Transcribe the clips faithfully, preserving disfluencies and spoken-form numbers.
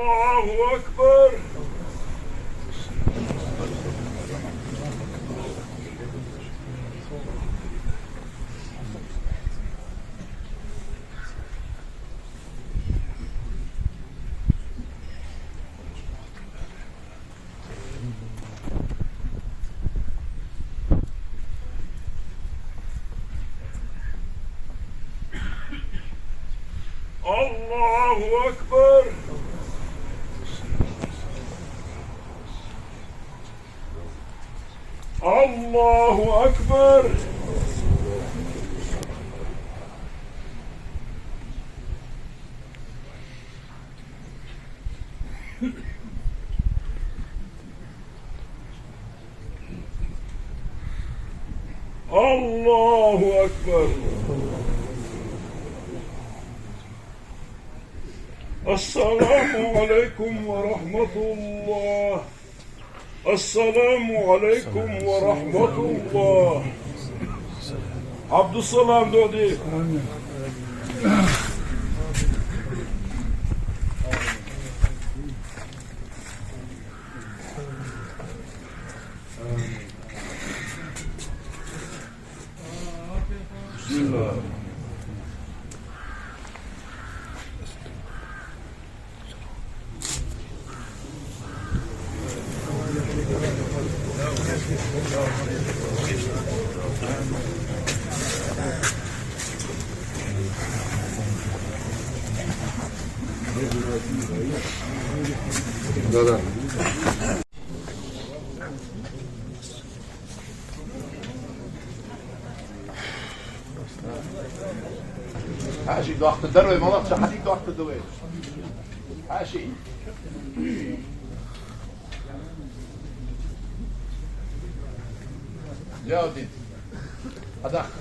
الله أكبر. الله أكبر. الله أكبر. الله أكبر. السلام عليكم ورحمة الله. السلام عليكم ورحمة الله. عبد السلام دودي. بسم الله. Да, да. Хьаший доаккхаргда вай, малав цу хьаший доаккхаргда вай? Хьаший. Лео дин. Хьадаккха.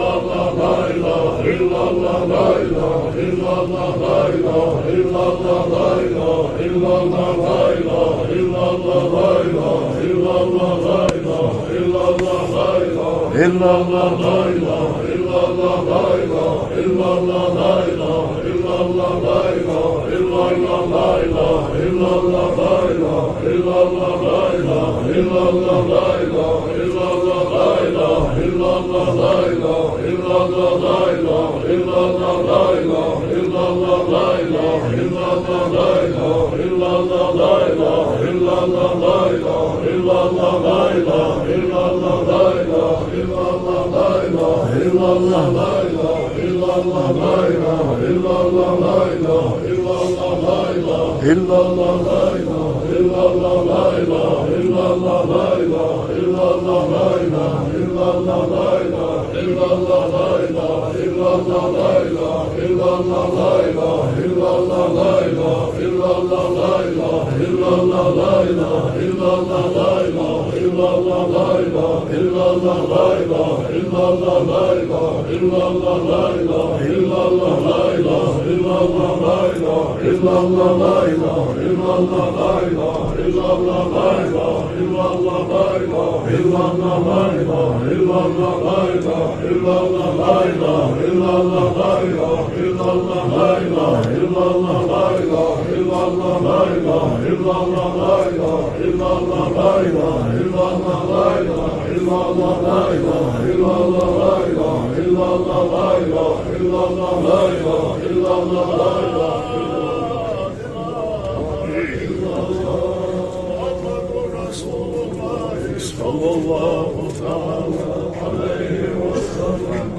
صلى الله تعالى عليه وسلم.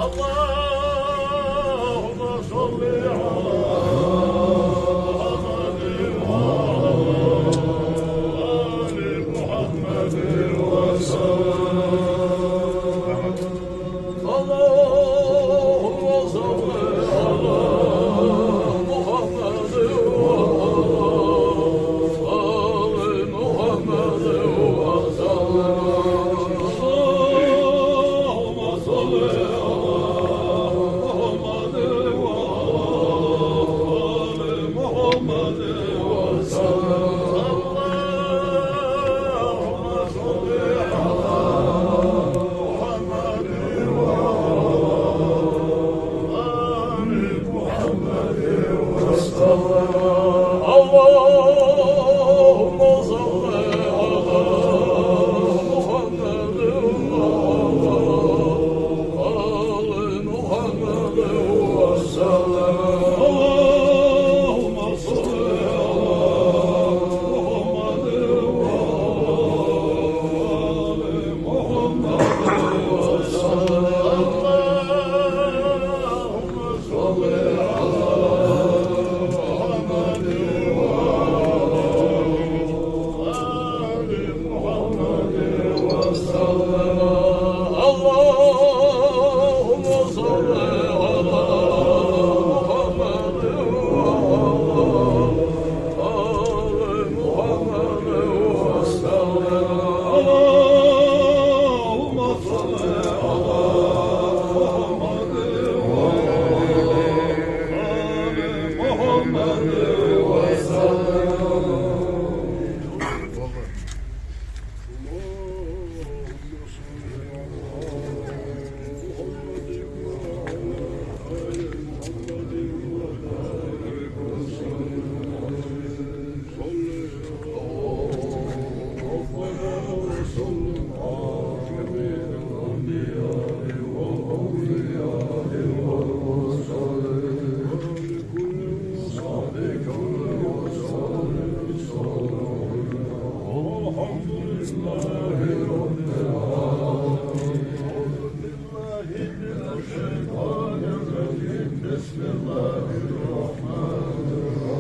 اللهم صل على محمد وعلى آل محمد وسلم. اللهم صل على محمد وعلى آل محمد وسلم. اللهم صل على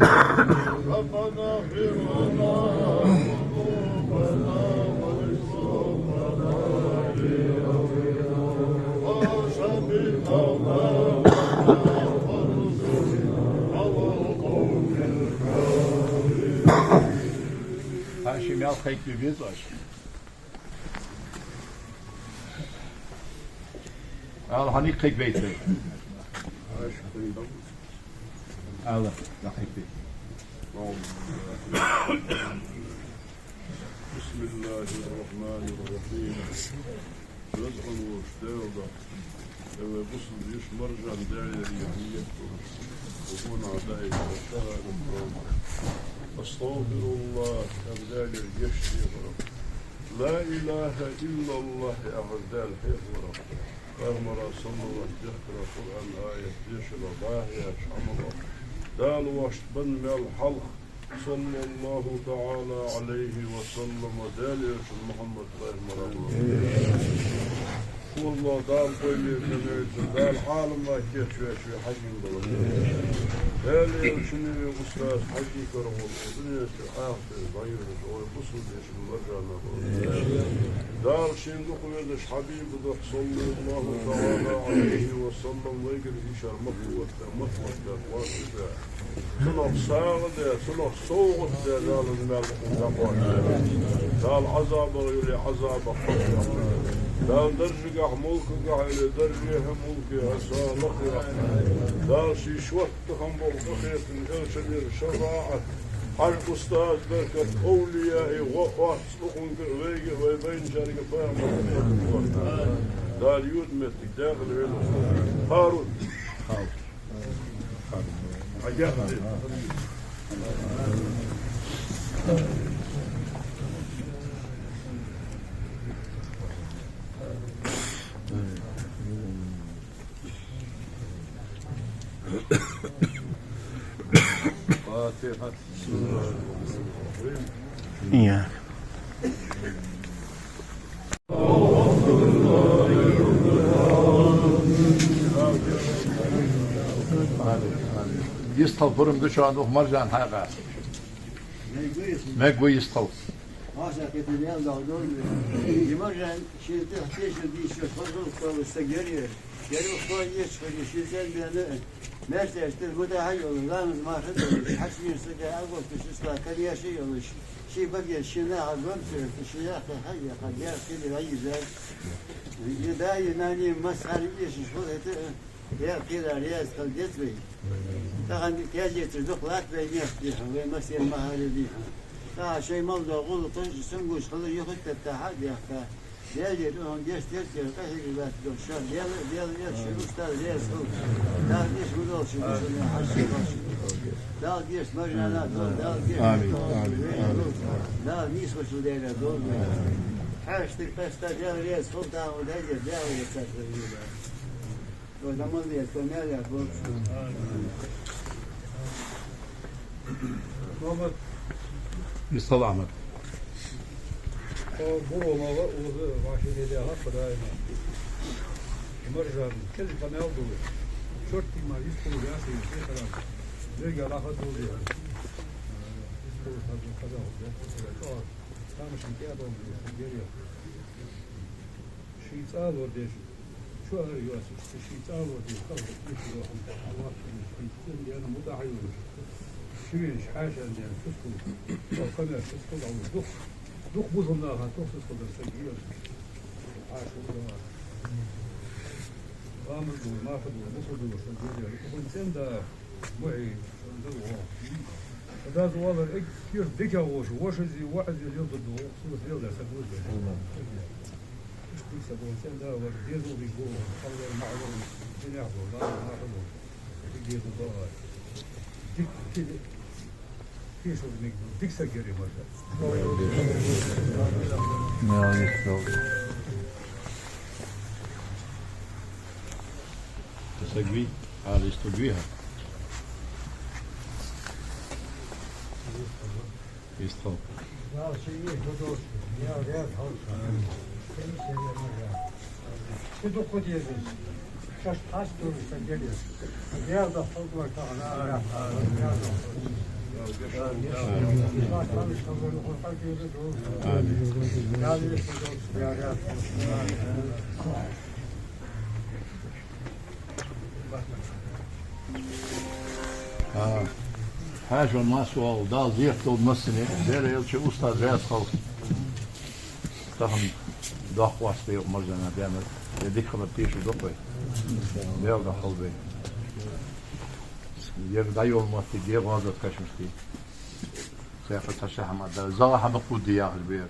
ربنا اغفر لنا ذنوبنا وإسرافنا في أمرنا وثبت أقدامنا وانصرنا على القوم الكافرين. Хьаьший мел кхайкабе беза оаш? Ала, хьанга кхайкабайта вай? Ала, дӀакхайкабе. بسم الله الرحمن الرحيم. Веза хинна волча Дала да. Э, вай бусалба йиша-маржа Даьлагара нийят долаш, вай гонахьа даийта шахӀадат калма. أستغفر الله, аз Даьлагара гешт дехар. لا إله إلا الله яхар Даьла хьехавар. Пайхамара саллаллахӀу дехкар, Къуръан аят дешар, дӀахо яхаш Ӏамал. Дала воашта бенна маьл хьалха, صلى الله تعالى عليه وسلم, Даьла Элчан Мухьаммад пайхамара. Валлахӏи, Дала къойле ца мейца, Дала Ӏалама кийчвеш вай хьаким бала. Даьла Элчане устаз хьаким кара вола, дунен чу ахча дӀайоьдаш, вай бусалба йиша-маржана. Дала шийна дукха везаш Хьабиба духьа, صلى الله تعالى عليه وسلم, вайгара йишар махкаватта, махкаватта, вац да. Цунах сагӀа де, цунах совгӀат де, Дала маьл укхунна дӀакхоачаш. Дала Ӏазабах йоле Ӏазабах паччахьа. Дала даржагахьа, мулкагахьа йоле даржехьа, мулкехьа, салахьехьа. Дала ший шоттахьа бола къахетам, Элчанера шафаӀат, хьажа устаза беркат, овлияий гӀо оц укхунга а, вайга а, вай байначарга а, пайхамарга а. Дала йода моттиг даькъала йойла. Харун. فاتحة. Йистхила пурам да шоана укх маржана хьакъехьа. Мегаргва йистхила. Маша, кхетам ял дал дол. И маржа шийна тӀехьа тешал дийшача, хозал кхоалла саг яр ер. Яр укхо ечхари ший цӀен бена. Маьртеш тӀера мутахьа йолаш, ламаз марха долаш, хьачмир сага агӀорташ, исла кадеша йолаш, ший баге ший наха гомцерта, ший яхе хьайя, хьа дер кхидир айизар. И да, и нани масхьара эшаш хул хӀета, дер кхира раьза хила деза вай. Тахан кежецар дукха латт вай мехка дихьа, вай масер махьара дихьа. Тахан шоай мел дола гӀулакхаш, сангуш хила юхатта хьа а дехка. Даьлагара укхунна гешт дергдолаш, къахьега латтаргдолаш, шоана Даьла, Даьла, Элча, шоай устаз раьза хилва. Дала гешт ма долда шун, шун хьаьший-ваший. Дала гешт маржана долда, Дала гешт долда. Амин, амин, амин. Дала нийсхочул Даьла долда. Хьаьший къаьстта Даьла раьза хилва, тахан ва дайдер, Даьла раьза хилва. Ой, да молодец, то мел яр, вот. Мухьаммад. Йистхила, Ахьмад. О, буро мала, уза, машине де хаппа даима. Маржан, кел камел ду. Чёрт, ма, йистхила яси, йистхила. Бега лаха ду. Йистхила хаза, хаза. Тамашин кел ду, гери. Ший цӀа лор деш. Чу ара йоацаш, ший цӀа лор деш, халкъ деш йоахам, Аллахӏ деш, ший цӀен дена мутахьа йолаш. Шивенаш хьаьшан дена сусхул, цо камер сусхул а дух, дух бусалба наха тох сусхул дар саг йоацаш. Хьаьша ва дала. Амр ду, маха ду, мусул ду, саг йоацаш. Укхун цӀен да, мухьи, шан да, во. Даз валар эггара дика воша, вошази, ваӀази лелдадо, сус лелдар саг луш да. Иштта са болча да вар дезал диг бу, халвар маӀвар, динех бу, лар маӀвар бу. Дик дезал бу. Дик кили, кишал миг бу, дик са гери маржа. Саг вий, а, лист вий, ха? Йистхила. Дала шийна гӀо долда, я раьза хилва шоана. Ши дукха дезаш, шоашта хьаста долаш са гери. Даьла духьа хьалкхувр тахан, Даьла духьа. Амин. А, хьаьший массавола, Дала зехьа долда массане, Даьла Элчан устаз ваьсса хилда. Тахан доккха оаз да юха марзана баьннар. Е дика хилар тешал да-кх вай. Даьла духьа хилда вай. Ер дӀайола моттиг я гӀазот Кашмирски. Цхьа хьама да, зала хьама кхувда яхаш ба ер.